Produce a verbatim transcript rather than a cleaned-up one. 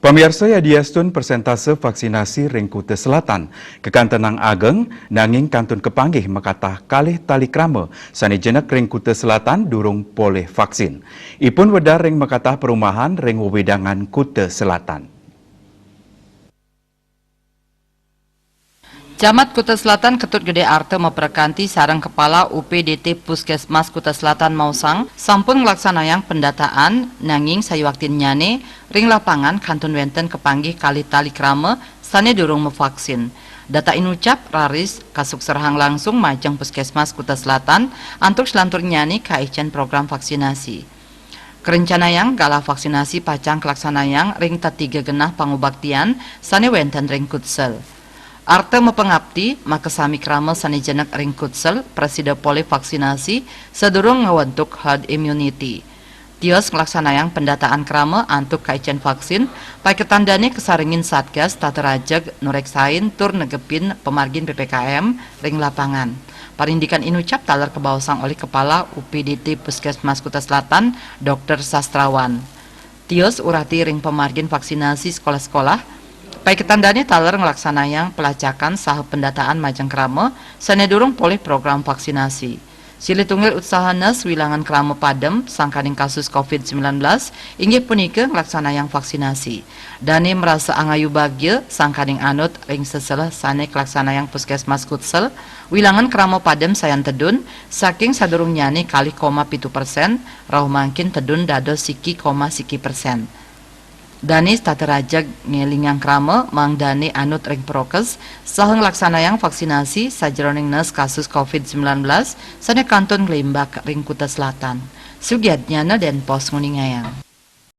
Pamiarsa, yadiastun persentase vaksinasi ring Kuta Selatan kakantenang ageng, nanging kantun kapanggih makatah kalih tali krama sane jenek ring Kuta Selatan durung polih vaksin. Ipun wedar ring makatah perumahan ring wewidangan Kuta Selatan. Camat Kuta Selatan Ketut Gede Arta maprekanti sareng Kepala U P D T Puskesmas Kuta Selatan maosang sampun nglaksanayang pendataan, nanging sayuaktinnyane ring lapangan kantun wenten kapanggih kalih tali krama sane durung mavaksin. Data inucap raris kasukserahang langsung majeng Puskesmas Kuta Selatan antuk selanturnyane kaicen program vaksinasi. Karencanayang galah vaksinasi pacang kalaksanayang ring tetiga genah pangubaktian sane wenten ring Kutsel. Arta mapangapti, makasami krama sane jenek ring Kutsel prasida polih vaksinasi sadurung ngwentuk herd immunity. Tios nglaksanayang pendataan krama antuk kaicen vaksin, paiketan dane kasarengin Satgas tata rajeg nureksain tur negepin pamargin P P K M ring lapangan. Parindikan inucap taler kabaosang olih Kepala U P D T Puskesmas Kuta Selatan, Dokter Sastrawan. Tios urati ring pamargin vaksinasi sekolah-sekolah, paiketan dane taler nglaksanayang pelacakan saha pendataan majeng krama sane durung polih program vaksinasi. Silih tunggil usaha nes wilangan krama padem sangkaning kasus covid sembilan belas inggih punika nglaksanayang vaksinasi. Dane marasa angayu bagia sangkaning anut ring seseleh sane kalaksanayang Puskesmas Kutsel, wilangan krama padem sayan tedun saking sadurungnyane kalih koma pitu persen, rauh mangkin tedun dados siki koma siki persen. Dane setata rajeg ngelingang krama mangdane anut ring prokes saha nglaksanayang vaksinasi sajeroning nes kasus covid sembilan belas sane kantun nglimbak ring Kuta Selatan. Sugiatnyana, Denpos, nguningayang.